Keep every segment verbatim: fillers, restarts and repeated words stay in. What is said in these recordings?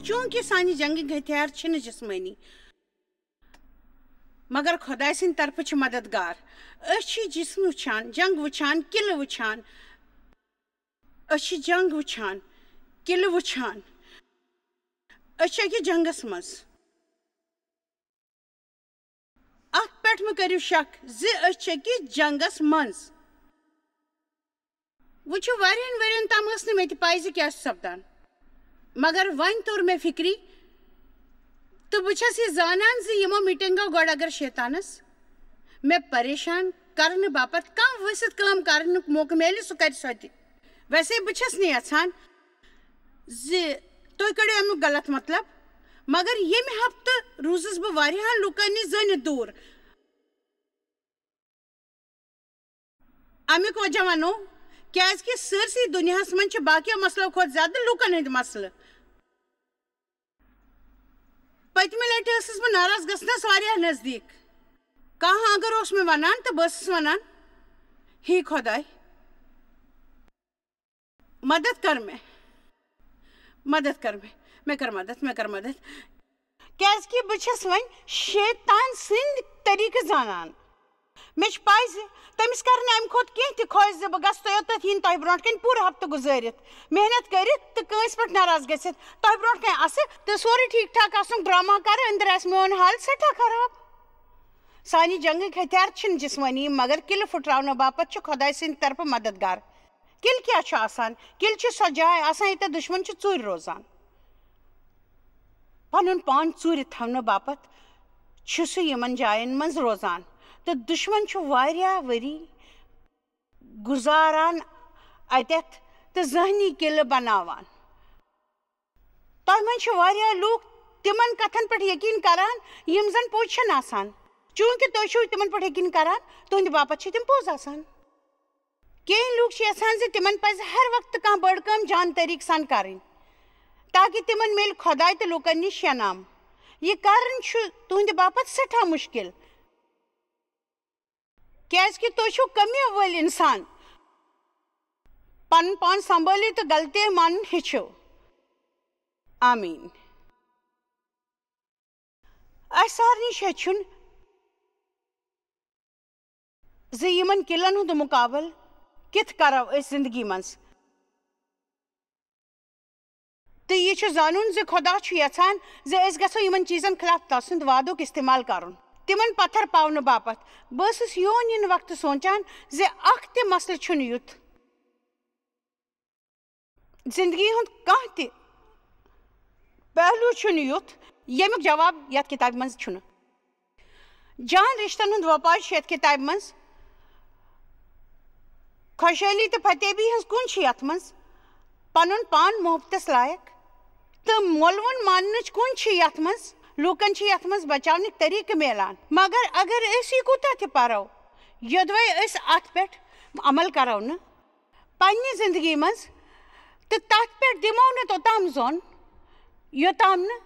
چونکہ سانہِ جنگٕکۍ ہتھیار چھِنہٕ جسمٲنی، مگر خۄداے سٕنٛدِ طرفہٕ چھِ مددگار۔ أسۍ چھِ جسم وٕچھان، جنگ وٕچھان، قلعہٕ وٕچھان۔ أسۍ چھِ جنگ وٕچھان، قلعہٕ وٕچھان۔ أسۍ چھِ أکِس جنگس منٛز۔ اتھ پٮ۪ٹھ مہٕ کٔرِو شک زِ أسۍ چھِ أکِس جنگس منٛز۔ وٕچھِو، واریاہن ؤرین تام ٲس نہٕ مےٚ تہِ پَے زِ کیٛاہ چھُ سپدان، مگر وۄنۍ توٚر مےٚ فِکرِ تہٕ بہٕ چھَس یہِ زانان زِ یِمو میٖٹِنٛگو گۄڈٕ اگر شیطانس مےٚ پریشان کرنہٕ باپتھ کانٛہہ ؤسِتھ کٲم کرنُک موقعہٕ میلہِ، سُہ کرِ سۄ تہِ۔ ویسے بہٕ چھَس نہٕ یژھان زِ تُہۍ کٔڑِو اَمیُک غلط مطلب، مگر ییٚمہِ ہفتہٕ روٗزٕس بہٕ واریاہن لوٗکن نِش زٲنِتھ دوٗر۔ اَمیُک وجہ وَنو، کیٛازِ کہِ سٲرسٕے دُنیاہَس منٛز چھِ باقیو مسلو کھۄتہٕ زیادٕ لوٗکَن ہٕنٛدۍ مسلہٕ۔ پٔتمہِ لَٹہِ ٲسٕس بہٕ ناراض گژھنَس واریاہ نزدیٖک۔ کانٛہہ اگر اوس مےٚ وَنان تہٕ بہٕ ٲسٕس وَنان، "ہے خۄداے، مدد کر مےٚ، مدد کر مےٚ، مےٚ کر مدد، مےٚ کر مدد۔" کیٛازِ کہِ بہٕ چھَس وۄنۍ شیطان سٕنٛدۍ طریٖقہٕ زانان۔ مےٚ چھِ پَے زِ تٔمِس کَرِ نہٕ اَمہِ کھۄتہٕ کینٛہہ تہِ خۄش زِ بہٕ گژھٕ تۄہہِ یوٚتَتھ یِنۍ تۄہہِ برونٛٹھ کَنہِ پوٗرٕ ہفتہٕ گُزٲرِتھ، محنت کٔرِتھ تہٕ کٲنٛسہِ پٮ۪ٹھ ناراض گٔژھِتھ۔ تۄہہِ برونٛٹھ کَنہِ اَسہٕ تہٕ سورُے ٹھیٖک ٹھاک آسُن، ڈرٛاما کَرٕ، أنٛدرٕ آسہِ میون حال سٮ۪ٹھاہ خراب۔ سانہِ جنٛگٕکۍ ہتھیار چھِنہٕ جسمٲنی، مگر قلعہٕ پھٕٹراونہٕ باپتھ چھِ خۄداے سٕنٛدِ طرفہٕ مددگار۔ قلعہٕ کیٛاہ چھُ آسان؟ قلعہٕ چھِ سۄ جاے آسان، ییٚتٮ۪تھ دُشمن چھُ ژوٗرِ روزان۔ پنُن پان ژوٗرِ تھاونہٕ باپتھ چھُ سُہ یِمن جاین منٛز روزان، تہٕ دُشمن چھُ واریاہ ؤری گُزاران اتٮ۪تھ تہٕ ذہنی قلعہٕ بناوان۔ تۄہہِ منٛز چھِ واریاہ لوٗکھ تِمن کتھن پٮ۪ٹھ یقین کران، یِم زن پوٚز چھِنہٕ آسان۔ چوٗنٛکہِ تُہۍ چھِو تِمن پٮ۪ٹھ یقین کران، تُہنٛدِ باپتھ چھِ تِم پوٚز آسان۔ کینٛہہ لوٗکھ چھِ یژھان زِ تِمن پزِ ہر وقتہٕ کانٛہہ بٔڑ کٲم جان طریٖقہٕ سان کرٕنۍ، تاکہِ تِمن میلہِ خۄداے تہٕ لوٗکن نِش انعام۔ یہِ کرٕنۍ چھُ تُہنٛدِ باپتھ سٮ۪ٹھاہ مُشکِل، کیازِ کہِ تُہۍ چھِو کٔمی وٲلۍ انسان۔ پنُن پان سنبھٲلِو تہٕ غلطی مانُن ہیٚچھِو۔ آمیٖن۔ اسہِ سارنٕے چھُ ہیٚچھُن زِ یِمن قلعن ہُنٛد مُقابلہٕ کِتھ کرو أسۍ زندگی منٛز۔ تہٕ یہِ چھُ زانُن زِ خۄدا چھُ یژھان زِ أسۍ گژھو یِمن چیٖزن خلاف تسُنٛد وعدُک استعمال کرُن۔ تِمن پتھر پاونہٕ باپتھ۔ بہٕ ٲسٕس یون یِنہٕ وقتہٕ سونٛچان زِ اکھ تہِ مسلہٕ چھُنہٕ یُتھ، زندگی ہُنٛد کانٛہہ تہِ پہلو چھُنہٕ یُتھ، ییٚمیُک جواب یتھ کتابہِ منٛز چھُنہٕ۔ جان رشتن ہُنٛد وۄپار چھُ یتھ کتابہِ منٛز۔ خۄشحٲلی تہٕ فتح بی ہٕنٛز کُن چھِ یتھ منٛز۔ پنُن پان محبتس لایق تہٕ مۄلوُن ماننٕچ کُن چھِ یتھ منٛز۔ لوٗکن چھِ یتھ منٛز بچاونٕکۍ طریٖقہٕ میلان۔ مگر اگر أسۍ یہِ کوٗتاہ تہِ پرو، یوٚدوے أسۍ اتھ پٮ۪ٹھ عمل کرو نہٕ پننہِ زندگی منٛز، تہٕ تتھ پٮ۪ٹھ دِمو نہٕ توٚتام زوٚن، یوٚتام نہٕ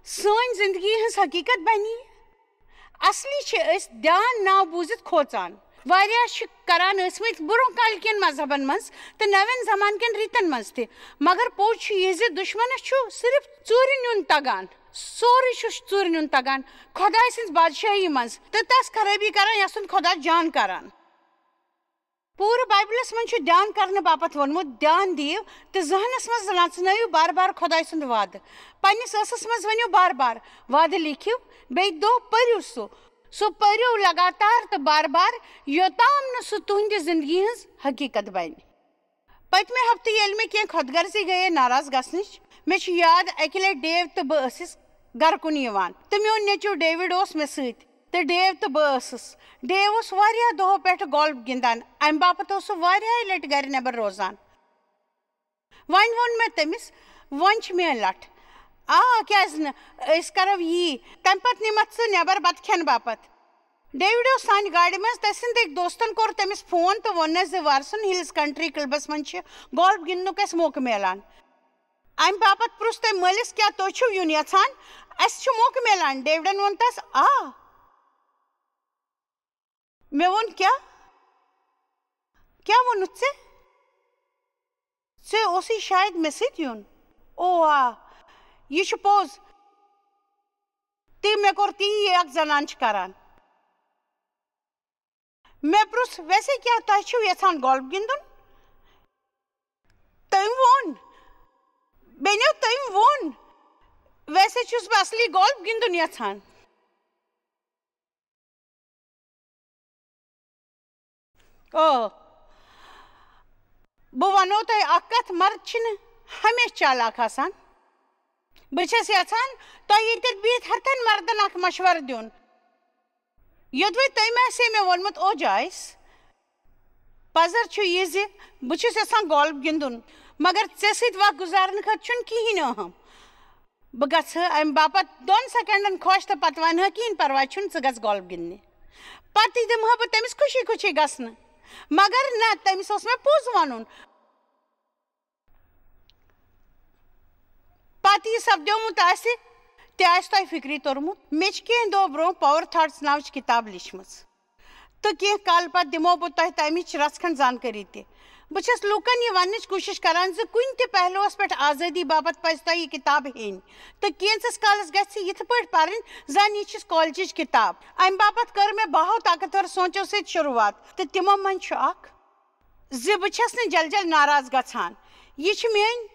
سٲنۍ زندگی ہٕنٛز حقیٖقت بنی۔ اصلی چھِ أسۍ دھیان ناو بوٗزِتھ کھوژان۔ واریاہ چھِ کران ٲسمٕتۍ برونٛہہ کالہِ کٮ۪ن مذہبن منٛز تہٕ نوٮ۪ن زمانہٕ کٮ۪ن ریٖتن منٛز تہِ، مگر پوٚز چھُ یہِ زِ دُشمنس چھُ صرف ژوٗرِ نیُن تگان۔ سورُے چھُ ژوٗرِ نیُن تگان خۄداے سٕنٛز بادشاہی منٛز، تہٕ تس خرٲبی کران یس سُنٛد خۄدا جان کران۔ پوٗرٕ بایبلس منٛز چھُ دھیان کرنہٕ باپتھ ووٚنمُت، "دھیان دِیِو تہٕ ذہنس منٛز نژنٲیِو بار بار خۄداے سُنٛد وعدٕ۔" پننِس ٲسس منٛز ؤنِو بار بار، وعدٕ لیکھِو، بیٚیہِ دۄہ پٔرِو سُہ۔ سُہ پٔرِو لگاتار تہٕ بار بار، یوٚتام نہٕ سُہ تُہنٛدِ زندگی ہٕنٛز حقیٖقت بنہِ۔ پٔتمہِ ہفتہٕ ییٚلہِ مےٚ کینٛہہ خۄد غرضی گٔیے ناراض گژھنٕچ، مےٚ چھُ یاد، اکہِ لٹہِ ڈیو تہٕ بہٕ ٲسِس گرٕ کُن یِوان تہٕ میون نیٚچو ڈیوڈ اوس مےٚ سۭتۍ۔ تہٕ ڈیو تہٕ بہٕ ٲسٕس۔ ڈیو اوس واریاہ دۄہو پٮ۪ٹھٕ گولف گِنٛدان، امہِ باپتھ اوس سُہ واریاہہِ لٹہِ گرِ نٮ۪بر روزان۔ وۄنۍ ووٚن مےٚ تٔمِس، "وۄنۍ چھِ میٲنۍ لٹھ۔ آ، کیازِ نہٕ؟ أسۍ کرو یی۔ تمہِ پتہٕ نِمتھ ژٕ نٮ۪بر بتہٕ کھٮ۪نہٕ باپتھ۔" ڈیوڈ اوس سانہِ گاڑِ منٛز۔ تٔمۍ سٕنٛدۍ أکۍ دوستن کوٚر تٔمِس فون تہٕ ووٚننس زِ وارسُن ہلز کنٹری کلبس منٛز چھِ گولف گِنٛدنُک اَسہِ موقعہٕ میلان۔ امہِ باپتھ پرُژھ تٔمۍ مٲلِس، "کیٛاہ تُہۍ چھِو یُن یژھان؟ اَسہِ چھُ موقعہٕ میلان۔" ڈیوڈن ووٚن تس، "آ۔" مےٚ ووٚن، "کیٛاہ؟ کیٛاہ ووٚنُتھ ژےٚ؟ ژےٚ اوسُے شاید مےٚ سۭتۍ یُن۔" "او آ، یہِ چھُ پوٚز۔ تہِ مےٚ کوٚر تی، یہِ اکھ زنان چھِ کران۔ مےٚ پرُژھ، "ویسے کیٛاہ تۄہہِ چھِو یژھان گولف گِنٛدُن؟" تٔمۍ ووٚن، "بیٚنیو، تٔمۍ ووٚن، ویسے چھُس بہٕ اصلی گولف گِنٛدُن یژھان۔" او، بہٕ وَنو تۄہہِ اَکھ کَتھ، مرد چھِنہٕ ہمیشہِ چالاک آسان۔ بہٕ چھَس یَژھان تۄہہِ ییٚتٮ۪تھ بِہِتھ ہَتَن مردَن اَکھ مَشوَرٕ دیُن۔ یوٚدوَے تٔمۍ آسہِ ہے مےٚ ووٚنمُت، "او جایِس، پَزر چھُ یہِ زِ بہٕ چھُس یَژھان گولف گِنٛدُن، مگر ژےٚ سۭتۍ وقت گُزارنہٕ خٲطرٕ چھُنہٕ کِہیٖنۍ اہم۔ بہٕ گژھٕ اَمہِ باپتھ دۄن سیکنڈن خۄش تہٕ پتہٕ وَنہٕ ہا، کِہیٖنۍ پرواے چھُنہٕ، ژٕ گژھ گولف گِنٛدنہِ۔" پتہٕ دِمہٕ ہا بہٕ تٔمِس خوشی خوشی گژھنہٕ۔ مگر نہ، تٔمِس اوس مےٚ پوٚز وَنُن۔ پتہٕ یہِ سپدیومُت آسہِ، تہِ آسہِ تۄہہِ فِکرِ توٚرمُت۔ مےٚ چھِ کینٛہہ دۄہ برونٛہہ Power Thoughts ناوٕچ کِتاب لیٖچھمٕژ۔ تہٕ کینٛہہ کالہٕ پتہٕ دِمو بہٕ تۄہہِ تَمِچ رژھ کھنٛڈ زانکٲری تہِ۔ بہٕ چھَس لوٗکَن یہِ وَننٕچ کوٗشِش کران زِ کُنہِ تہِ پہلوَس پٮ۪ٹھ آزٲدی باپتھ پَزِ تۄہہِ یہِ کِتاب ہیٚنۍ، تہٕ کینٛژَس کالَس گژھِ یِتھ پٲٹھۍ پَرٕنۍ زَن یہِ چھِ کالجِچ کِتاب۔ اَمہِ باپتھ کٔر مےٚ بَہو طاقتور سونٛچو سۭتۍ شروٗعات، تہٕ تِمو منٛز چھُ اکھ زِ بہٕ چھَس نہٕ جل جل ناراض گژھان۔ یہِ چھِ میٛٲنۍ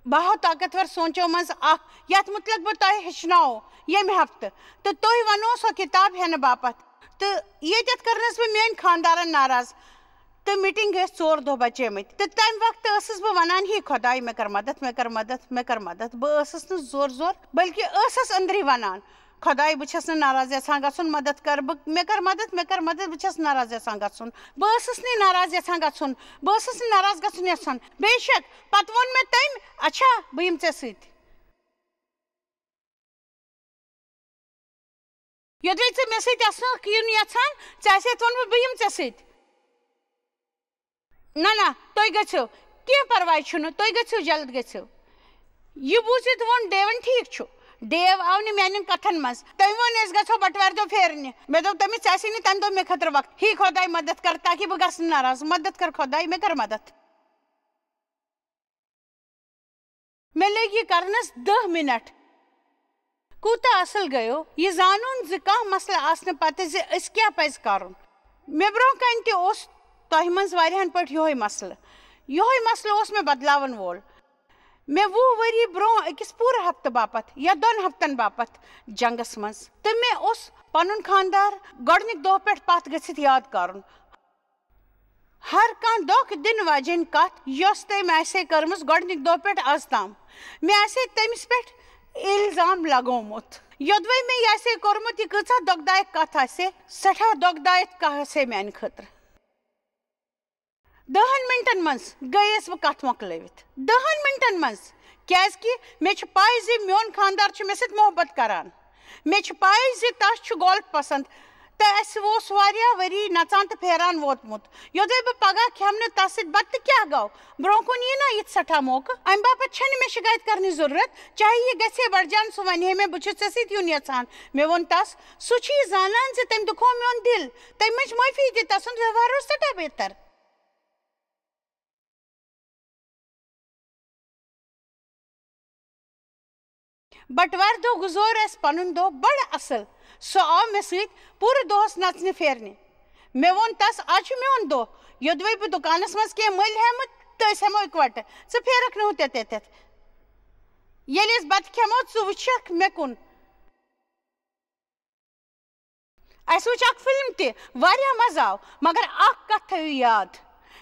بہو طاقتور سونچو منٛز اکھ، یتھ متعلق بہٕ تۄہہِ ہیٚچھناوو ییٚمہِ ہفتہٕ، تہٕ تُہۍ ونو سۄ کتاب ہٮ۪نہٕ باپتھ۔ تہٕ ییٚتٮ۪تھ کٔرنس بہٕ میٲنۍ خانٛدارن ناراض، تہٕ میٹنگ گٔژھ ژور دۄہ بچیمٕتۍ۔ تہٕ تمہِ وقتہٕ ٲسٕس بہٕ ونان، "ہے خۄداے، مےٚ کر مدد، مےٚ کر مدد، مےٚ کر مدد۔" بہٕ ٲسٕس نہٕ زور زور، بلکہِ ٲسٕس أنٛدری ونان، "خۄداے، بہٕ چھَس نہٕ ناراض یَژھان گژھُن، مدد کر، بہٕ، مےٚ کر مدد، مےٚ کر مدد، بہٕ چھَس ناراض یَژھان گژھُن۔" بہٕ ٲسٕس نہٕ ناراض یَژھان گژھُن، بہٕ ٲسٕس نہٕ ناراض گژھُن یَژھان۔ بے شک، پتہٕ ووٚن مےٚ تٔمۍ، "اچھا، بہٕ یِمہٕ ژےٚ سۭتۍ۔ یوٚدوے ژٕ مےٚ سۭتۍ آسنہٕ یُن یَژھان، ژےٚ آسہِ ہے ووٚنمُت، بہٕ یِمہٕ ژےٚ سۭتۍ۔" "نہ، نہ، تُہۍ گٔژھِو، کینٛہہ پرواے چھُنہٕ، تُہۍ گٔژھِو، جلد گٔژھِو۔" یہِ بوٗزِتھ ووٚن ڈیون، "ٹھیٖک چھُ۔" ڈیو آو نہٕ میانٮ۪ن کتھن منٛز۔ تٔمۍ ووٚن، "أسۍ گژھو بٹوارِ دۄہ پھیرنہِ۔" مےٚ دوٚپ تٔمِس، "ژےٚ آسہِ نہٕ تمہِ دۄہ مےٚ خٲطرٕ وقت۔" "ہے خۄداے، مدد کر تاکہِ بہٕ گژھٕ نہٕ ناراض، مدد کر خۄداے، مےٚ کر مدد۔" مےٚ لٔگۍ یہِ کرنس دَہ منٹ۔ کوٗتاہ اصل گٔیو یہِ زانُن زِ کانٛہہ مسلہٕ آسنہٕ پتہٕ زِ أسۍ کیٛاہ پزِ کرُن۔ مےٚ برٛونٛہہ کنہِ تہِ اوس تۄہہِ منٛز واریاہن پٲٹھۍ یِہوٚے مسلہٕ۔ یِہوٚے مسلہٕ اوس مےٚ بدلاون وول۔ مےٚ وُہ ؤری برٛونٛہہ أکِس پوٗرٕ ہفتہٕ باپتھ یا دۄن ہفتن باپتھ جنگس منٛز، تہٕ مےٚ اوس پنُن خانٛدار گۄڈنِکۍ دۄہ پٮ۪ٹھ پتھ گٔژھِتھ یاد کرُن۔ ہر کانٛہہ دۄکھ دِنہٕ واجیٚنۍ کتھ، یۄس تٔمۍ آسہِ ہے کٔرمٕژ گۄڈنِکۍ دۄہ پٮ۪ٹھ از تام، مےٚ آسہِ ہے تٔمِس پٮ۪ٹھ الزام لگومُت۔ یوٚدوے مےٚ یہِ آسہِ ہے کوٚرمُت، یہِ کۭژاہ دۄکھدایک کتھ آسہِ ہے، سٮ۪ٹھاہ دۄکھدایک کتھ آسہِ ہے میانہِ خٲطرٕ۔ دَہَن منٹن منٛز گٔیَس بہٕ کتھ مۄکلٲوِتھ۔ دَہَن منٹن منٛز، کیازِ کہِ مےٚ چھِ پَے زِ میون خانٛدار چھُ مےٚ سۭتۍ محبت کران۔ مےٚ چھِ پَے زِ تس چھُ گولف پسند، تہٕ اَسہِ اوس واریاہ ؤری نژان تہٕ پھیران ووتمُت۔ یوٚدوے بہٕ پگاہ کھٮ۪مہٕ نہٕ تس سۭتۍ بتہٕ، تہٕ کیٛاہ گوٚو؟ برونٛہہ کُن یی نا یِتھ سٮ۪ٹھاہ موقعہٕ۔ امہِ باپتھ چھَنہٕ مےٚ شِکایت کرنٕچ ضروٗرت، چاہے یہِ گژھِ ہے بڑجان، سُہ ونہِ ہے مےٚ، "بہٕ چھُس ژےٚ سۭتۍ یُن یژھان۔" مےٚ ووٚن تس، سُہ چھُ یہِ زانان زِ تٔمۍ دُکھوو میون دِل، تٔمۍ مٔنٛج معٲفی تہِ، تسُنٛد ویوہار اوس سٮ۪ٹھاہ بہتر۔ بٹوارِ دۄہ گُزور اَسہِ پنُن دۄہ بڑٕ اصل۔ سُہ آو مےٚ سۭتۍ پوٗرٕ دۄہس نژنہِ پھیرنہِ۔ مےٚ ووٚن تس، "از چھُ میون دۄہ، یوٚدوے بہٕ دُکانس منٛز کینٛہہ مٔلۍ ہٮ۪مہٕ تہٕ أسۍ ہٮ۪مو اِکوٹہٕ۔ ژٕ پھیرکھ نہٕ ہُتٮ۪تھ ییٚتٮ۪تھ۔" ییٚلہِ أسۍ بتہٕ کھٮ۪مو، ژٕ وٕچھکھ مےٚ کُن۔ اَسہِ وٕچھ اکھ فلم تہِ، واریاہ مزٕ آو، مگر اکھ کتھ تھٲیِو یاد،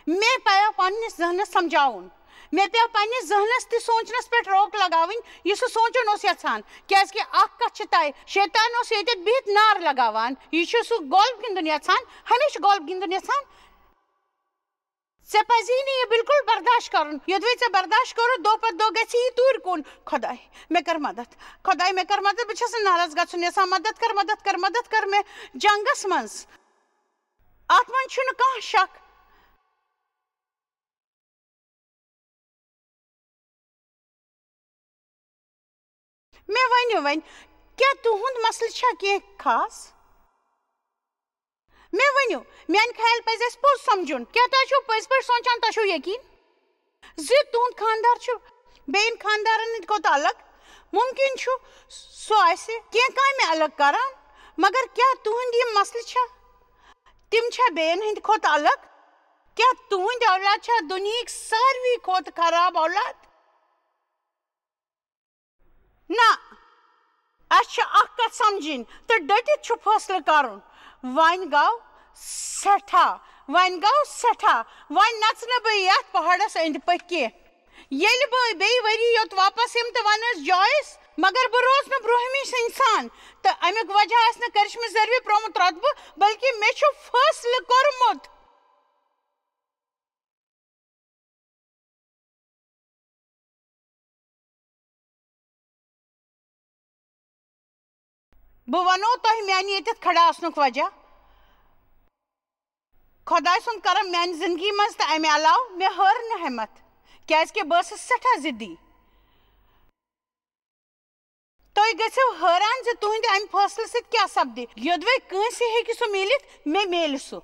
مےٚ پیٚو پننِس ذہنس سمجھاوُن، مےٚ پیٚو پننِس ذہنس تہِ سونچنس پٮ۪ٹھ روک لگاوٕنۍ، یہِ سُہ سونچُن اوس یژھان، کیازِ کہِ اکھ کتھ چھِ طے، شیطان اوس ییٚتٮ۪تھ بِہِتھ نار لگاوان، یہِ چھُ سُہ گولف گِنٛدُن یژھان، ہمیشہِ گولف گِنٛدُن یژھان۔ ژےٚ پزی نہٕ یہِ بالکل برداشت کرُن۔ یوٚدوے ژےٚ برداشت کوٚرُتھ، دۄہ پتہٕ دۄہ گژھی یہِ دوٗرِ کُن۔ خۄداے، مےٚ کر مدد۔ خۄداے، مےٚ کر مدد۔ بہٕ چھَس نہٕ ناراض گژھُن یژھان۔ مدد کر، مدد کر، مدد کر مےٚ جنگس منٛز۔ اتھ منٛز چھُنہٕ کانٛہہ شک۔ مےٚ ؤنِو وۄنۍ، کیٛاہ تُہُنٛد مسلہٕ چھا کینٛہہ خاص؟ مےٚ ؤنِو، میٛانہِ خیال پَزِ اَسہِ پوٚز سَمجھُن۔ کیٛاہ تۄہہِ چھُو پٔزۍ پٲٹھۍ سونٛچان، تۄہہِ چھُو یقیٖن زِ تُہُنٛد خانٛدار چھُ بیٚیَن خانٛدارَن ہٕنٛدِ کھۄتہٕ الگ؟ مُمکِن چھُ سُہ آسہِ کینٛہہ کامہِ الگ کران، مگر کیٛاہ تُہنٛدۍ یِم مسلہٕ چھا؟ تِم چھا بیٚین ہٕنٛدِ کھۄتہٕ الگ؟ کیٛاہ تُہنٛدۍ اولاد چھا دُنیہٕکۍ ساروی کھۄتہٕ خراب اولاد؟ نہ، اَسہِ چھِ اکھ کتھ سمجھِنۍ تہٕ ڈٔٹِتھ چھُ فٲصلہٕ کرُن۔ وۄنۍ گوٚو سٮ۪ٹھاہ، وۄنۍ گوٚو سٮ۪ٹھاہ، وۄنۍ نژٕ نہٕ بہٕ یتھ پہاڑس أنٛدۍ پٔکۍ کینٛہہ۔ ییٚلہِ بہٕ بیٚیہِ ؤری یوت واپس یِمہٕ تہٕ ونس، جویس، مگر بہٕ روزٕ نہٕ برونٛہمِس انسان، تہٕ امیُک وجہ آسہِ نہٕ کرشمہٕ ذٔریعہٕ پرٛومُت رۄتبہٕ، بلکہِ مےٚ چھُ فٲصلہٕ کوٚرمُت۔ بہٕ ونو تۄہہِ میانہِ ییٚتٮ۪تھ کھڑا آسنُک وجہ۔ خۄداے سُنٛد کرم میانہِ زندگی منٛز تہٕ امہِ علاوٕ مےٚ ہٲر نہٕ ہٮ۪متھ، کیازِ کہِ بہٕ ٲسٕس سٮ۪ٹھاہ ضدی۔ تُہۍ گٔژھِو حٲران زِ تُہنٛدِ امہِ فٲصلہٕ سۭتۍ کیٛاہ سپدِ۔ یوٚدوے کٲنٛسہِ ہیٚکہِ سُہ میٖلِتھ، مےٚ میلہِ سُہ۔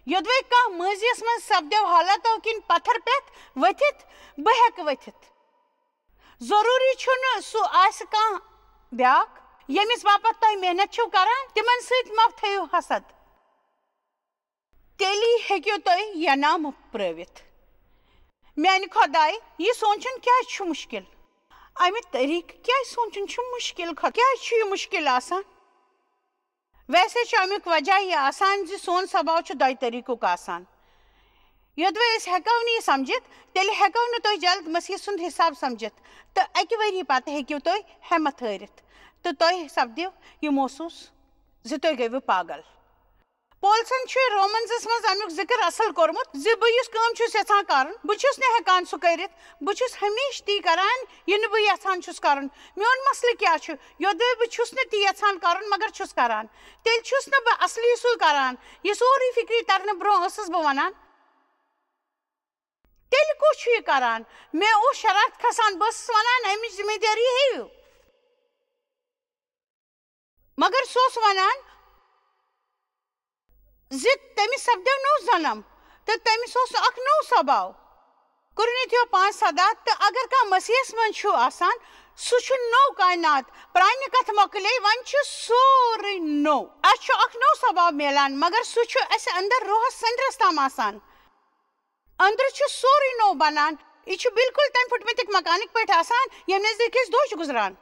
یوٚدوے کانٛہہ مٲضیَس منٛز سپدیو حالاتو کِنۍ پتھر پٮ۪تھ ؤتھِتھ، بہٕ ہٮ۪کہٕ ؤتھِتھ۔ ضروٗری چھُنہٕ سُہ آسہِ کانٛہہ بیٛاکھ، ییٚمِس باپتھ تۄہہِ محنت چھِو کران، تِمن سۭتۍ مہ تھٲیِو حسد۔ تیٚلی ہیٚکِو تُہۍ ینامہٕ پرٛٲوِتھ۔ میانہِ خۄدایہِ، یہِ سونٛچُن کیٛازِ چھُ مُشکِل؟ امہِ طریٖقہٕ کیٛازِ سونٛچُن چھُ مُشکِل؟ خۄ-، کیٛازِ چھُ یہِ مُشکِل آسان؟ ویسے چھُ امیُک وجہ یہِ آسان زِ سون سباو چھُ دۄیہِ طریٖقُک آسان۔ یوٚدوَے أسۍ ہٮ۪کو نہٕ یہِ سمجھِتھ، تیٚلہِ ہٮ۪کو نہٕ تُہۍ جلد مسیح سُنٛد حساب سمجھِتھ، تہٕ اَکہِ ؤری پتہٕ ہیٚکِو تُہۍ ہٮ۪متھ ہٲرِتھ، تہٕ تۄہہِ سپدِو یہِ محسوٗس زِ تُہۍ گٔیوٕ پاگل۔ پولسن چھُ رومنزس منٛز امیُک ذکر اصل کوٚرمُت زِ بہٕ یُس کٲم چھُس یژھان کرُن، بہٕ چھُس نہٕ ہٮ۪کان سُہ کٔرِتھ۔ بہٕ چھُس ہمیشہِ تی کران، یہِ نہٕ بہٕ یژھان چھُس کرُن۔ میون مسلہٕ کیٛاہ چھُ؟ یوٚدوے بہٕ چھُس نہٕ تی یژھان کرُن، مگر چھُس کران، تیٚلہِ چھُس نہٕ بہٕ اصلی سُے کران۔ یہِ سورُے فکری ترنہٕ برونٛہہ ٲسٕس بہٕ ونان، تیٚلہِ کُس چھُ یہِ کران؟ مےٚ اوس شرارت کھسان، بہٕ ٲسٕس ونان، امِچ ذمہ دٲری ہیٚیِو۔ مگر سُہ اوس ونان زِ تٔمِس سپدیو نوٚو جنم تہٕ تٔمِس اوس اکھ نوٚو سباو۔ کورنتھیو پانٛژھ سداہ، تہٕ اگر کانٛہہ مسیحس منٛز چھُ آسان، سُہ چھُ نوٚو کائنات، پرانہِ کتھٕ مۄکلے، وۄنۍ چھُ سورُے نوٚو۔ اسہِ چھُ اکھ نوٚو سباو میلان، مگر سُہ چھُ اسہِ اندر روحس سندرس تام آسان۔ أنٛدرٕ چھُ سورُے نوٚو بنان۔ یہِ چھُ بالکل تمہِ پھٕٹمٕتِکۍ مکانٕکۍ پٲٹھۍ آسان، ییٚمہِ نزدیٖک أسۍ دۄہ چھِ گُزران۔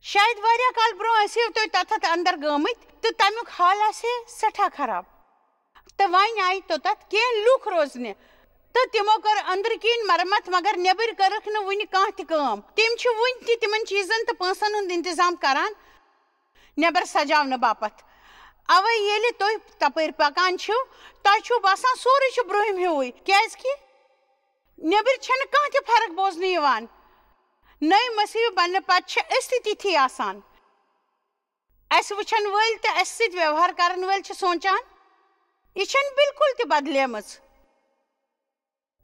شاید واریاہ کال برونٛہہ ٲسِو تُہۍ تتھ اندر گٲمٕتۍ تہٕ تمیُک حال آسہِ ہے سٮ۪ٹھاہ خراب۔ تہٕ وۄنۍ آیہِ توٚتتھ کینٛہہ لوٗکھ روزنہِ تہٕ تِمو کٔر أنٛدرٕ کِنۍ مرمت، مگر نیٚبٕرۍ کٔرٕکھ نہٕ وُنہِ کانٛہہ تہِ کٲم۔ تِم چھِ وُنہِ تہِ تِمن چیٖزن تہٕ پونٛسن ہُنٛد انتظام کران، نیبر سجاونہٕ باپتھ۔ اوے ییٚلہِ تُہۍ تپٲرۍ پکان چھِو، تۄہہِ چھُو باسان سورُے چھُ برٛونٛہِم ہیوٗوٕے، کیازِ کہِ نیبر چھنہٕ کانٛہہ تہِ فرق بوزنہٕ یِوان۔ نٔے مسیح بننہٕ پتہٕ چھِ أسۍ تہِ تِتھی آسان۔ اسہِ وٕچھن وٲلۍ تہٕ اسہِ سۭتۍ ویوہار کرن وٲلۍ چھِ سونٛچان، یہِ چھنہٕ بالکل تہِ بدلیمٕژ۔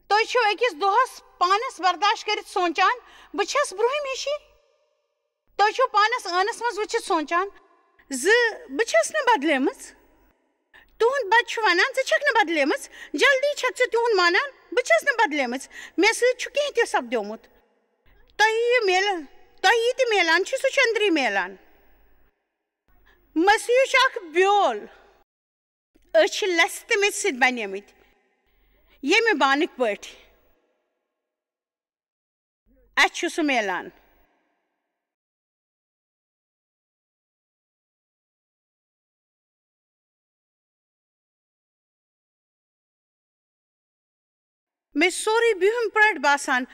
تُہۍ چھِو أکِس دۄہس پانس برداشت کٔرِتھ سونٛچان، بہٕ چھَس برٛونٛہِم ہِشی؟ تُہۍ چھِو پانس ٲنس منٛز وٕچھِتھ سونٛچان زِ بہٕ چھَس نہٕ بدلیمٕژ؟ تُہُنٛد بچہٕ چھُ ونان، ژٕ چھَکھ نہٕ بدلیمٕژ، جلدی چھَکھ ژٕ تِہُنٛد مانان، بہٕ چھَس نہٕ بدلیمٕژ، مےٚ سۭتۍ چھُ کینٛہہ تہِ سپدیومُت۔ تۄہہِ یہِ میلان، تۄہہِ یہِ تہِ میلان چھُ، سُہ چھُ أنٛدری میلان۔ مسیح چھُ اکھ بیول۔ أسۍ چھِ لژھِ تہٕ میٚژِ سۭتۍ بنیمٕتۍ، ییٚمہِ بانٕکۍ پٲٹھۍ۔ اَسہِ چھُ سُہ میلان۔ مےٚ چھُ سورُے بِہُن پٲٹھۍ باسان،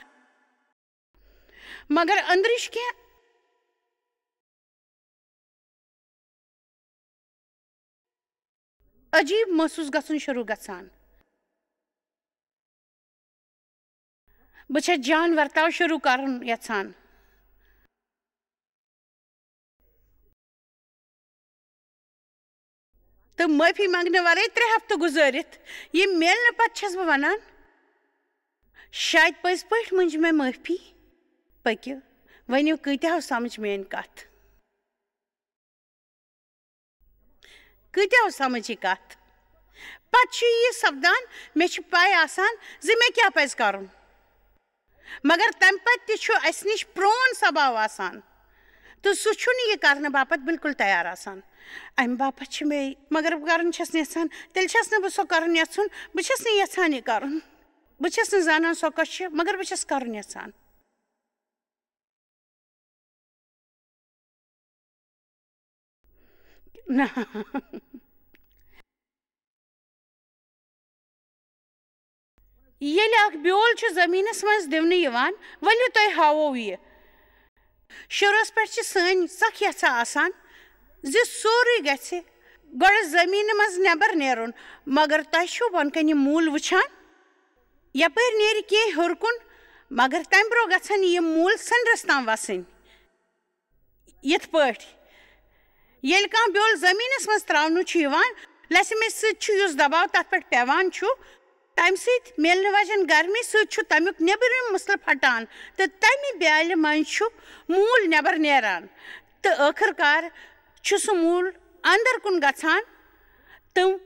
مگر أنٛدرٕ چھُ کینٛہہ عجیب محسوس گژھُن شروع گژھان۔ بہٕ چھَس جان ورتاو شروع کرُن یژھان۔ تہٕ معٲفی منٛگنہٕ ورٲے ترٛےٚ ہفتہٕ گُزٲرِتھ، یہِ میلنہٕ پتہٕ چھَس بہٕ ونان، شاید پٔزۍ پٲٹھۍ مٔنٛج مےٚ معٲفی۔ پٔکِو، ؤنِو، کۭتیٛاہ آو سمجھ میٛٲنۍ کتھ؟ کۭتیٛاہ آو سمجھ یہِ کتھ؟ پتہٕ چھُ یہِ سپدان، مےٚ چھِ پَے آسان زِ مےٚ کیٛاہ پَزِ کرُن۔ مگر تَمہِ پَتہٕ تہِ چھُ اَسہِ نِش پرٛون سباو آسان، تہٕ سُہ چھُنہٕ یہِ کرنہٕ باپتھ بالکل تیار آسان۔ اَمہِ باپتھ چھِ مےٚ، مگر بہٕ کرُن چھَس نہٕ یَژھان، تیٚلہِ چھَس نہٕ بہٕ سۄ کرُن یَژھُن، بہٕ چھَس نہٕ یَژھان یہِ کرُن۔ بہٕ چھَس نہٕ زانان سۄ کۄس چھِ، مگر بہٕ چھَس کرُن یَژھان۔ نہ۔ ییٚلہِ اکھ بیول چھُ زٔمیٖنَس منٛز دِونہٕ یِوان، ؤلِو تۄہہِ ہاوو یہِ۔ شروٗعس پٮ۪ٹھ چھِ سٲنۍ سخ یژھا آسان زِ سورُے گژھِ گۄڈٕ زٔمیٖنہِ منٛز نٮ۪بر نیرُن، مگر تۄہہِ چھُو بۄنہٕ کنہِ یہِ موٗل وٕچھان؟ یپٲرۍ نیرِ کینٛہہ ہیوٚر کُن، مگر تمہِ برونٛہہ گژھن یِم موٗل سٔنٛدرس تام وسٕنۍ۔ یِتھ پٲٹھۍ ییٚلہِ کانٛہہ بیول زٔمیٖنَس منٛز ترٛاونہٕ چھُ یِوان، لَسہِ میٚژِ سۭتۍ چھُ یُس دباو تَتھ پٮ۪ٹھ پٮ۪وان چھُ، تَمہِ سۭتۍ میلنہٕ واجٮ۪ن گرمی سۭتۍ چھُ تَمیُک نیٚبرِم مٕسلہٕ پھٹان تہٕ تَمہِ بیالہِ منٛز چھُ موٗل نٮ۪بر نیران تہٕ ٲخٕر کار چھُ سُہ موٗل اندر کُن گژھان تہٕ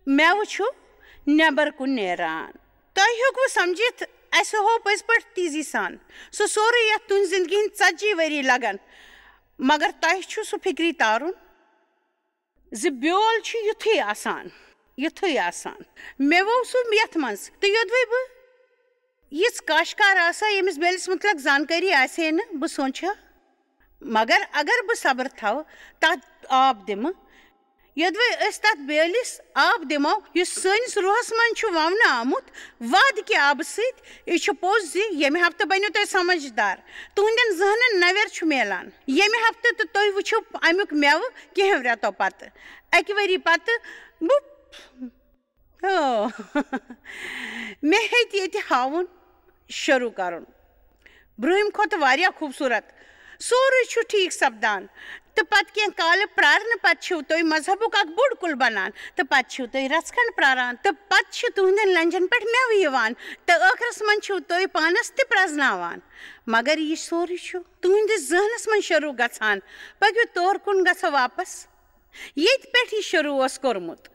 مٮ۪وٕ چھُ نٮ۪بر کُن نیران۔ تۄہہِ ہیوٚکوٕ سمجھِتھ، اَسہِ ہوو پٔزۍ پٲٹھۍ تیزی سان سُہ سورُے، یَتھ تُہنٛزِ زندگی ہٕنٛدۍ ژتجی ؤری لگن، مگر تۄہہِ چھُ سُہ فکری تارُن زِ بیول چھُ یُتھُے آسان، یُتھُے آسان۔ مےٚ ووٚو سُہ یَتھ منٛز، تہٕ یوٚدوَے بہٕ یِژھ کاشکار آسا ییٚمِس بیلِس مُتعلق زانکٲری آسہِ ہے نہٕ، بہٕ سونٛچہٕ ہا۔ مگر اگر بہٕ صبر تھاوٕ، تَتھ آب دِمہٕ، یوٚدوَے أسۍ تَتھ بیٲلِس آب دِمو، یُس سٲنِس روحس منٛز چھُ وَونہٕ آمُت وعدٕ کہِ آبہٕ سۭتۍ، یہِ چھُ پوٚز زِ ییٚمہِ ہفتہٕ بٔنِو تُہۍ سمجھدار، تُہنٛدٮ۪ن ذہنن نوٮ۪ر چھُ میلان۔ ییٚمہِ ہفتہٕ تہٕ تُہۍ وٕچھِو اَمیُک مٮ۪وٕ کینٛہہ رٮ۪تو پتہٕ، اَکہِ ؤری پتہٕ۔ بہٕ، او، مےٚ ہیٚتہِ ییٚتہِ ہاوُن شروٗع کرُن۔ برٛونٛہِم کھۄتہٕ واریاہ خوٗبصوٗرت۔ سورُے چھُ ٹھیٖک سپدان۔ تہٕ پتہٕ کینٛہہ کالہٕ پرٛارنہٕ پتہٕ چھِو تُہۍ مذہبُک اکھ بوٚڑ کُل بنان۔ تہٕ پتہٕ چھِو تُہۍ رژھ کھنٛڈ پرٛاران۔ تہٕ پتہٕ چھِ تُہنٛدٮ۪ن لنجن پٮ۪ٹھ مٮ۪وٕ یِوان۔ تہٕ ٲخرس منٛز چھِو تُہۍ پانس تہِ پرٛزناوان۔ مگر یہِ سورُے چھُ تُہنٛدِس ذہنس منٛز شروٗع گژھان۔ پٔکِو تور کُن گژھو واپس، ییٚتہِ پٮ۪ٹھ یہِ شروٗع اوس کوٚرمُت۔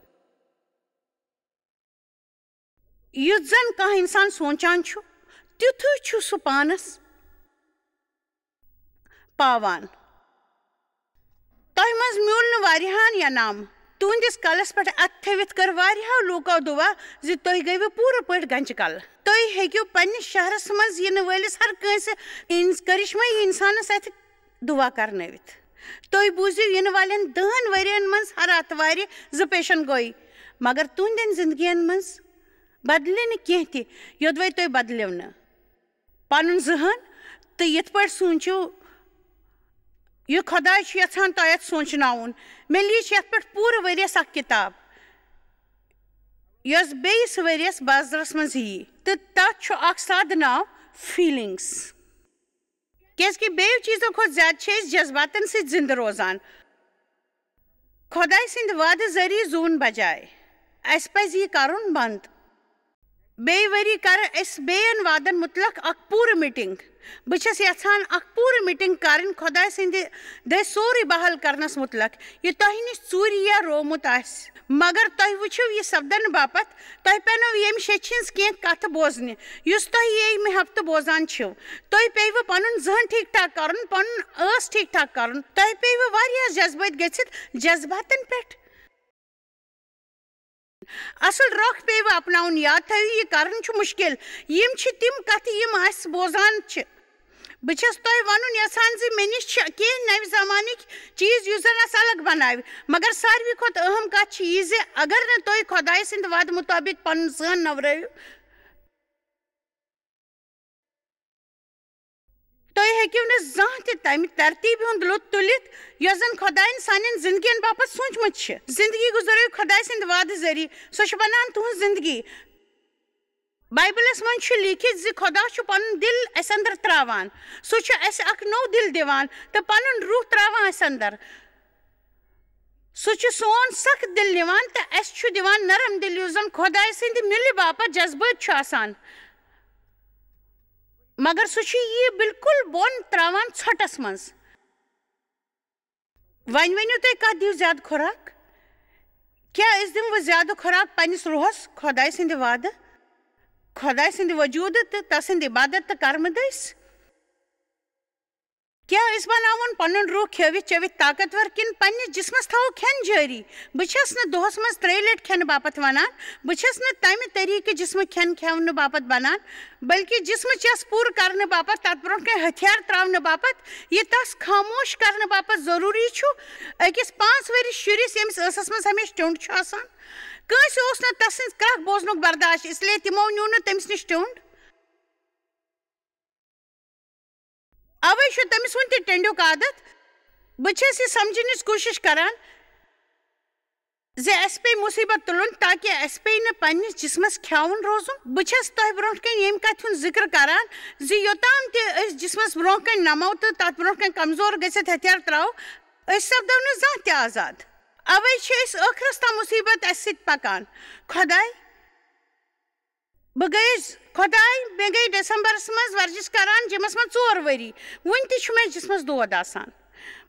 یُتھ زن کانٛہہ انسان سونٛچان چھُ، تیُتھُے چھُ سُہ پانس پاوان۔ تۄہہِ منٛز میوٗل نہٕ واریاہن ینام۔ تُہنٛدِس کلس پٮ۪ٹھ اتھٕ تھٲوِتھ کٔر واریاہو لوٗکو دُعا زِ تُہۍ گٔیوٕ پوٗرٕ پٲٹھۍ گنجہِ کلہٕ۔ تُہۍ ہیٚکِو پننِس شہرس منٛز یِنہٕ وٲلِس ہر کٲنٛسہِ اِنس-، کرشمٲیی انسانس اتھِ دُعا کرنٲوِتھ۔ تُہۍ بوٗزِو یِنہٕ والٮ۪ن دَہَن ؤرین منٛز ہر آتھوارِ زٕ پیشن گویی، مگر تُہنٛدٮ۪ن زندگین منٛز بدلہِ نہٕ کینٛہہ تہِ، یوٚدوَے تُہۍ بدلِو نہٕ۔ پنُن ذہن تہٕ یِتھ پٲٹھۍ سوٗنٛچِو، یہِ خۄداے چھُ یژھان تۄہہِ اَتھ سونٛچناوُن۔ مےٚ لیٖچھ یَتھ پٮ۪ٹھ پوٗرٕ ؤریَس اکھ کِتاب، یۄس بیٚیِس ؤریَس بازرَس منٛز یِیہِ، تہٕ تَتھ چھُ اکھ سادٕ ناو فیٖلِنٛگٕس۔ کیٛازِکہِ بیٚیو چیٖزو کھۄتہٕ زیادٕ چھِ أسۍ جذباتن سۭتۍ زِنٛدٕ روزان۔ خۄداے سٕنٛدِ وعدٕ ذٔریعہٕ زوٗن بجایہِ، اَسہِ پَزِ یہِ کرُن بنٛد۔ بیٚیہِ ؤری کرٕ أسۍ بیٚین وعدن مُتعلق اکھ پوٗرٕ میٖٹِنٛگ۔ بہٕ چھَس یژھان اکھ پوٗرٕ میٖٹِنٛگ کرٕنۍ خۄداے سٕنٛدِ دٔسۍ سورُے بحال کرنس مُتعلق، یہِ تۄہہِ نِش ژوٗرِ یا روومُت آسہِ۔ مگر تۄہہِ وٕچھِو، یہِ سپدنہٕ باپتھ تۄہہِ پٮ۪نو ییٚمہِ شیٚچھِ ہٕنٛز کینٛہہ کتھٕ بوزنہِ، یُس تۄہہِ ییٚمہِ ہفتہٕ بوزان چھِو۔ تۄہہِ پیٚیِوٕ پنُن ذہن ٹھیٖک ٹھاک کرُن، پنُن ٲس ٹھیٖک ٹھاک کرُن۔ تۄہہِ پیٚیِوٕ واریاہ جذبٲتۍ گٔژھِتھ جذباتن پٮ۪ٹھ اصل رۄخ پیٚیِوٕ اپناوُن۔ یاد تھٲیِو، یہِ کرُن چھُ مُشکِل۔ یِم چھِ تِم کتھٕ یِم أسۍ بوزان چھِ۔ بہٕ چھَس تۄہہِ وَنُن یَژھان زِ مےٚ نِش چھِ کینٛہہ نَوِ زمانٕکۍ چیٖز یُس زَن اَسہِ الگ بَناوِ۔ مگر ساروی کھۄتہٕ اہم کَتھ چھِ یہِ زِ اگر نہٕ تُہۍ خۄدایہِ سٕنٛدِ وعدٕ مُطٲبِق پَنُن ذہن نٔوراوِو، تُہۍ ہیٚکِو نہٕ زانٛہہ تہِ تَمہِ ترتیٖبہِ ہُنٛد لُطُف تُلِتھ یۄس زَن خۄدایَن سانٮ۪ن زِندگِیَن باپتھ سوٗنٛچمٕژ چھِ۔ زِندگی گُزٲرِو خۄدایہِ سٕنٛدِ وعدٕ ذٔریعہٕ، سۄ چھِ بَنان تُہٕنٛز زِندگی۔ بائبلس منٛز چھُ لیٖکھِتھ زِ خۄدا چھُ پنُن دِل اَسہِ اندر تراوان۔ سُہ چھُ اَسہِ اکھ نوٚو دِل دِوان تہٕ پنُن روح تراوان اَسہِ اندر۔ سُہ چھُ سون سخت دِل نِوان تہٕ اَسہِ چھُ دِوان نرم دِل، یُس زن خۄداے سٕنٛدِ مِلہِ باپتھ جذبٲتۍ چھُ آسان۔ مگر سُہ چھُ یہِ بالکل بۄن تراوان ژھۄٹس منٛز۔ وۄنۍ ؤنِو تُہۍ، کَتھ دِیِو زیادٕ خۄراک؟ کیٛاہ أسۍ دِموٕ زیادٕ خۄراک پننِس روحس خۄداے سٕنٛدِ وعدٕ؟ خۄداے سٕنٛدِ وجوٗدٕ تہٕ تسٕنٛدِ عبادت تہٕ کرمہٕ دٔسۍ؟ کیٛاہ أسۍ بناوون پنُن روح کھیٚوِتھ چیٚوِتھ طاقتور، کِنہٕ پننِس جسمس تھاوو کھٮ۪ن جٲری؟ بہٕ چھَس نہٕ دۄہس منٛز ترٛیٚیہِ لٹہِ کھٮ۪نہٕ باپتھ ونان۔ بہٕ چھَس نہٕ تمہِ طریقہٕ جسمہٕ کھٮ۪ن کھٮ۪ونہٕ باپتھ بنان، بلکہِ جسمہٕ چٮ۪س پوٗرٕ کرنہٕ باپتھ، تتھ برونٛہہ کنہِ ہتھیار تراونہٕ باپتھ، یہِ تس خاموش کرنہٕ باپتھ ضروٗری چھُ۔ أکِس پانٛژھ ؤرِش شُرِس، ییٚمِس ٲسس منٛز ہمیشہٕ ٹیوٚنٛڈ چھُ آسان، کٲنٛسہِ اوس نہٕ تسٕنٛز کرٛکھ بوزنُک برداش، اس لیے تِمو نیوٗ نہٕ تٔمِس نِش ٹیوٚنٛڈ۔ اوے چھُ تٔمِس وُنہِ تہِ ٹیٚنڈیُک عادت۔ بہٕ چھَس یہِ سمجھنٕچ کوٗشِش کران زِ اَسہِ پیٚیہِ مُصیٖبت تُلُن تاکہِ اَسہِ پیٚیہِ نہٕ پننِس جسمس کھیاوُن روزُن۔ بہٕ چھَس تۄہہِ برونٛٹھ کنہِ ییٚمہِ کتھِ ہُنٛد ذِکر کران زِ یوٚتام تہِ أسۍ جسمس برونٛہہ کنہِ نمو تہٕ تتھ برونٛہہ کنہِ کمزور گٔژھِتھ ہتھیار تراوو، أسۍ سپدو نہٕ زانٛہہ تہِ آزاد۔ اوے چھِ أسۍ ٲخرس تام مُصیٖبت اَسہِ سۭتۍ پکان۔ خۄداے، بہٕ گٔیَس، خۄداے، مےٚ گٔے دسمبرس منٛز ورزش کران، جمس منٛز ژور ؤری۔ وُنہِ تہِ چھُ مےٚ جسمس دود آسان۔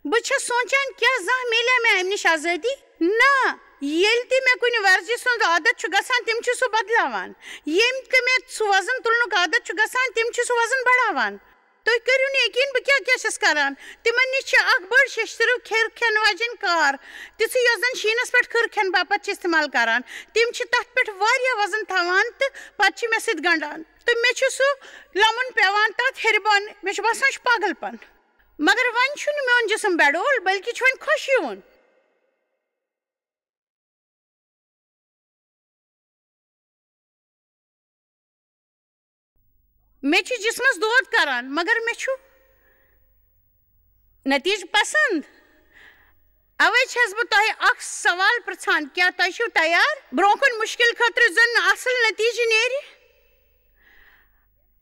بہٕ چھَس سونٛچان، کیٛاہ زانٛہہ میلیٛا مےٚ اَمہِ نِش آزٲدی؟ نہ، ییٚلہِ تہِ مےٚ کُنہِ ورزشہِ سُنٛد عادت چھُ گژھان، تِم چھِ سُہ بدلاوان۔ ییٚمہِ تہِ مےٚ سُہ وزن تُلنُک عادت چھُ گژھان، تِم چھِ سُہ وزن بڑاوان۔ تُہۍ کٔرِو نہٕ یقین بہٕ کیٛاہ کیٛاہ چھَس کران۔ تِمن نِش چھِ اکھ بٔڑ شیٚشتٕرٕو کھِر کھٮ۪ن واجیٚنۍ کار، تِژھٕے یۄس زن شیٖنس پٮ۪ٹھ کھٕر کھٮ۪ن باپتھ چھِ استعمال کران۔ تِم چھِ تتھ پٮ۪ٹھ واریاہ وزن تھاوان تہٕ پتہٕ چھِ مےٚ سۭتۍ گنٛڈان۔ تہٕ مےٚ چھُ سُہ لمُن پٮ۪وان تتھ ہیٚرِ بۄن۔ مےٚ چھُ باسان یہِ چھُ پاگل پن۔ مگر وۄنۍ چھُنہٕ میون جسم بٮ۪ڈول، بلکہِ چھُ وۄنۍ خۄش یِوان۔ مےٚ چھُ جسمس دود کران، مگر مےٚ چھُ نتیجہٕ پسند۔ اوے چھَس بہٕ تۄہہِ اکھ سوال پرژھان، کیٛاہ تۄہہِ چھِو تیار برونٛہہ کُن مُشکل خٲطرٕ، زن نہٕ اصل نتیجہٕ نیرِ؟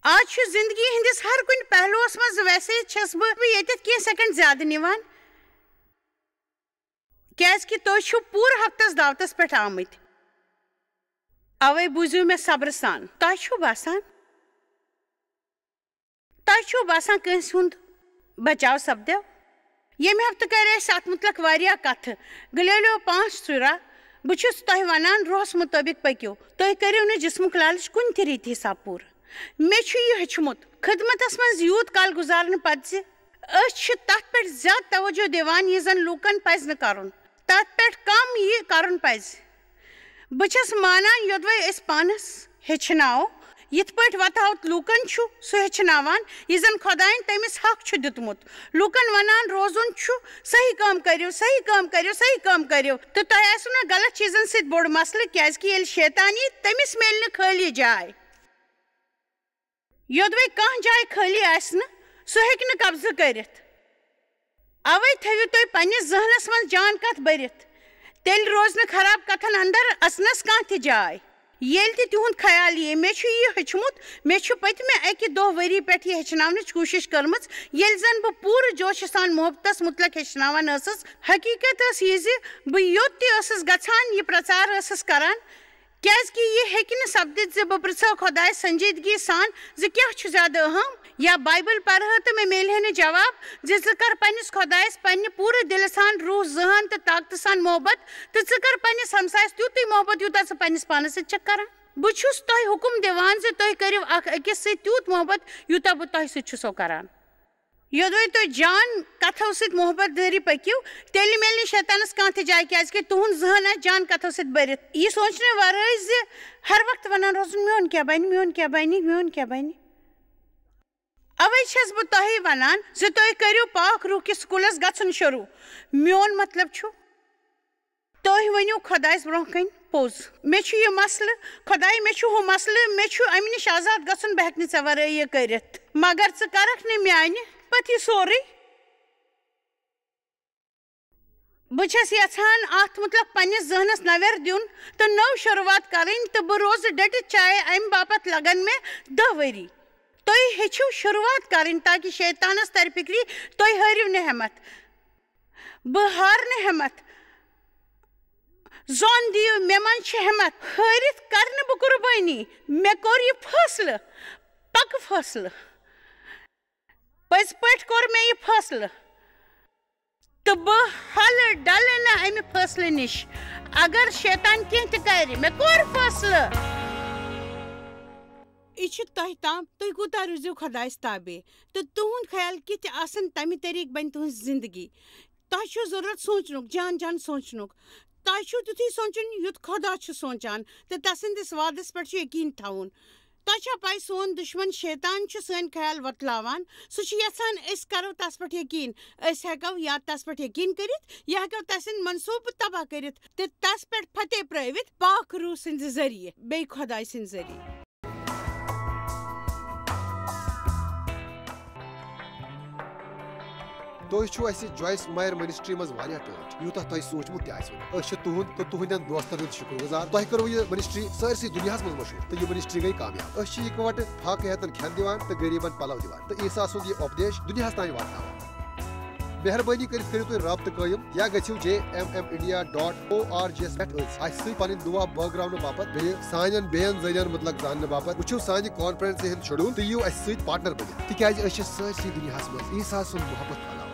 آز چھُ زندگی ہٕنٛدِس ہر کُنہِ پہلوس منٛز، ویسے چھَس بہٕ ییٚتٮ۪تھ کینٛہہ سیکنڈ زیادٕ نِوان، کیٛازِ کہِ تُہۍ چھِو پوٗرٕ ہفتس دعوتس پٮ۪ٹھ آمٕتۍ۔ اوے بوٗزِو مےٚ صبرٕ سان۔ تۄہہِ چھُو باسان، تۄہہِ چھُو باسان کٲنٛسہِ ہُنٛد بچاو سپدیو؟ ییٚمہِ ہفتہٕ کرِ اَسہِ اتھ مُتعلق واریاہ کتھٕ۔ گلیلیو پانٛژھ ژُرا، بہٕ چھُس تۄہہِ ونان، روحس مُطٲبق پٔکِو۔ تُہۍ کٔرِو نہٕ جسمُک لالچ کُنہِ تہِ ریٖتہِ حساب پوٗرٕ۔ مےٚ چھُ یہِ ہیوٚچھمُت خدمتس منٛز یوٗت کال گُزارنہٕ پتہٕ زِ أسۍ چھِ تتھ پٮ۪ٹھ زیادٕ توجہ دِوان یہِ زن لوٗکن پزِ نہٕ کرُن، تتھ پٮ۪ٹھ کم یہِ کرُن پزِ۔ بہٕ چھَس مانان، یوٚدوَے أسۍ پانس ہیٚچھناوو، یِتھ پٲٹھۍ وتاوت لوٗکن چھُ سُہ ہیٚچھناوان، یہِ زن خۄدایَن تٔمِس حق چھُ دیُتمُت۔ لوٗکن ونان روزُن چھُ، صحیح کٲم کٔرِو، صحیح کٲم کٔرِو، صحیح کٲم کٔرِو۔ تہٕ تۄہہِ آسِوٕ نہٕ غلط چیٖزن سۭتۍ بوٚڑ مسلہٕ، کیٛازِ کہِ ییٚلہِ شیطان یی، تٔمِس میلہِ نہٕ خٲلی جاے۔ یوٚدوَے کانٛہہ جاے خٲلی آسہِ نہٕ، سُہ ہیٚکہِ نہٕ قبضہٕ کٔرِتھ۔ اوے تھٲوِو تُہۍ پننِس ذہنس منٛز جان کتھ بٔرِتھ۔ تیٚلہِ روزِ نہٕ خراب کتھن اندر اژنس کانٛہہ تہِ جاے۔ ییٚلہِ تہِ تِہُنٛد خیال یِیہِ، مےٚ چھُ یہِ ہیوٚچھمُت، مےٚ چھُ پٔتمہِ اکہِ دۄہ ؤری پٮ۪ٹھ یہِ ہیٚچھناونٕچ کوٗشش کٔرمٕژ، ییٚلہِ زن بہٕ پوٗرٕ جوشہٕ سان محبتس مُتعلق ہیٚچھناوان ٲسٕس۔ حقیقت ٲس یہِ زِ بہٕ یوٚت تہِ ٲسٕس گژھان، یہِ پرچار ٲسٕس کران، کیٛازِ کہِ یہِ ہیٚکہِ نہٕ سپدِتھ زِ بہٕ پرژھٕ خۄدایس سنجیدگی سان زِ کیٛاہ چھُ زیادٕ اہم، یا بایبل پرٕ تہٕ مےٚ میلہِ ہے نہٕ جواب زِ ژٕ کر پننِس خۄدایس پننہِ پوٗرٕ دِلہٕ سان، روح، ذہن تہٕ طاقتہٕ سان محبت، تہٕ ژٕ کر پننِس ہمسایس تیُتُے محبت یوٗتاہ ژٕ پننِس پانس سۭتۍ چھکھ کران۔ بہٕ چھُس تۄہہِ حُکم دِوان زِ تُہۍ کٔرِو اکھ أکِس سۭتۍ تیوٗت محبت یوٗتاہ بہٕ تۄہہِ سۭتۍ چھُسو کران۔ یوٚدوَے تُہۍ جان کتھو سۭتۍ محبت دٲری پٔکِو، تیٚلہِ میلہِ نہٕ شیطانس کانٛہہ تہِ جاے، کیٛازِ کہِ تُہُنٛد ذہن آسہِ جان کتھو سۭتۍ بٔرِتھ۔ یہِ سونٛچنہٕ ورٲے زِ ہر وقتہٕ ونان روزُن، "میون کیٛاہ بنہِ، میون کیٛاہ بنہِ، میون کیٛاہ بنہِ؟" اوے چھَس بہٕ تۄہہِ ونان زِ تُہۍ کٔرِو پاک روح کِس سکوٗلس گژھُن شروٗع۔ میون مطلب چھُ، تُہۍ ؤنِو خۄدایَس برونٛہہ کنہِ پوٚز۔ مےٚ چھُ یہِ مسلہٕ، خۄداے، مےٚ چھُ ہُہ مسلہٕ، مےٚ چھُ اَمہِ نِش آزاد گژھُن، بہٕ ہٮ۪کہٕ نہٕ ژےٚ ورٲے یہِ کٔرِتھ۔ مگر ژٕ کرکھ نہٕ میانہِ پتہٕ یہِ سورُے۔ بہٕ چھَس یژھان اَتھ مُتعلق پننِس ذہنس نویر دیُن تہٕ نٔو شروٗعات کرٕنۍ، تہٕ بہٕ روزٕ ڈٔٹِتھ چاہے اَمہِ باپتھ لگن مےٚ دَہ ؤری۔ تُہۍ ہیٚچھِو شروٗعات کرٕنۍ تاکہِ شیطانس ترِ فِکرِ، تُہۍ ہٲرِو نہٕ ہٮ۪متھ۔ بہٕ ہارٕ نہٕ ہٮ۪متھ۔ زون دِیِو، مےٚ منٛز چھِ ہٮ۪متھ۔ ہٲرِتھ کرٕ نہٕ بہٕ قربٲنی۔ مےٚ کوٚر یہِ فٲصلہٕ، پکہٕ فٲصلہٕ۔ پٔزۍ پٲٹھۍ کوٚر مےٚ یہِ فٲصلہٕ۔ تہٕ بہٕ ہلہٕ ڈلہٕ نہٕ امہِ فٲصلہٕ نِش۔ اگر شیطان کینٛہہ تہِ کرِ، مےٚ کوٚر فٲصلہٕ۔ یہِ چھُ تۄہہِ تام، تُہۍ کوٗتاہ روٗزِو خۄدایَس تابع، تہٕ تُہُنٛد خیال کِتھ آسن، تَمہِ طریٖقہٕ بَنہِ تُہٕنٛز زِندگی۔ تۄہہِ چھُو ضروٗرت سونٛچنُک، جان جان سونٛچنُک۔ تۄہہِ چھُو تیُتھُے سونٛچُن، یُتھ خۄدا چھُ سونٛچان، تہٕ تَسٕنٛدِس وعدَس پٮ۪ٹھ چھُ یقیٖن تھاوُن۔ تۄہہِ چھا پَے، سون دُشمَن شیطان چھُ سٲنۍ خیال وۄتلاوان؟ سُہ چھُ یَژھان أسۍ کَرو تَس پٮ۪ٹھ یقیٖن۔ أسۍ ہٮ۪کو یا تَس پٮ۪ٹھ یقیٖن کٔرِتھ، یا ہٮ۪کو تَسٕنٛدۍ منصوٗبہٕ تباہ کٔرِتھ تہٕ تَس پٮ۪ٹھ فتح پرٛٲوِتھ پاک روح سٕنٛدِ ذٔریعہٕ، بیٚیہِ خۄداے سٕنٛدِ ذٔریعہٕ۔ تُہۍ چھِو اَسہِ جویس مایر منسٹری منٛز واریاہ ٹٲٹھۍ، یوٗتاہ تۄہہِ سوٗنٛچمُت تہِ آسِوٕ نہٕ۔ أسۍ چھِ تُہُنٛد تہٕ تُہٕنٛدٮ۪ن دوستن ہُنٛد شُکر گُزار۔ تۄہہِ کٔروٕ یہِ منسٹری سٲرسٕے دُنیاہَس منٛز مشہوٗر، تہٕ یہِ منسٹری گٔے کامیاب۔ أسۍ چھِ اِکہٕ وٹہٕ فاقہٕ ہیتن کھٮ۪ن دِوان تہٕ غریٖبن پلو دِوان، تہٕ عیسیٰ سُنٛد یہِ اُپدیش دُنیاہَس تام واتناوان۔ مہربٲنی کٔرِتھ کٔرِو تُہۍ رابطہٕ قٲیِم یا گٔژھِو J M M India dot O R G یَس پٮ۪ٹھ أتھۍ اَسہِ سۭتۍ پنٕنۍ دُعا بٲگراونہٕ باپتھ، بیٚیہِ سانٮ۪ن بیٚین ذٔریعن مُتعلق زاننہٕ باپتھ وٕچھِو سانہِ کانفرنسہِ ہُنٛد شیڈول تہٕ یِیِو اَسہِ سۭتۍ پارٹنر بٔنِتھ، تِکیازِ أسۍ چھِ سٲرسٕے دُنیاہَس منٛز عیسیٰ سُنٛد محبت پھٔہلاوان۔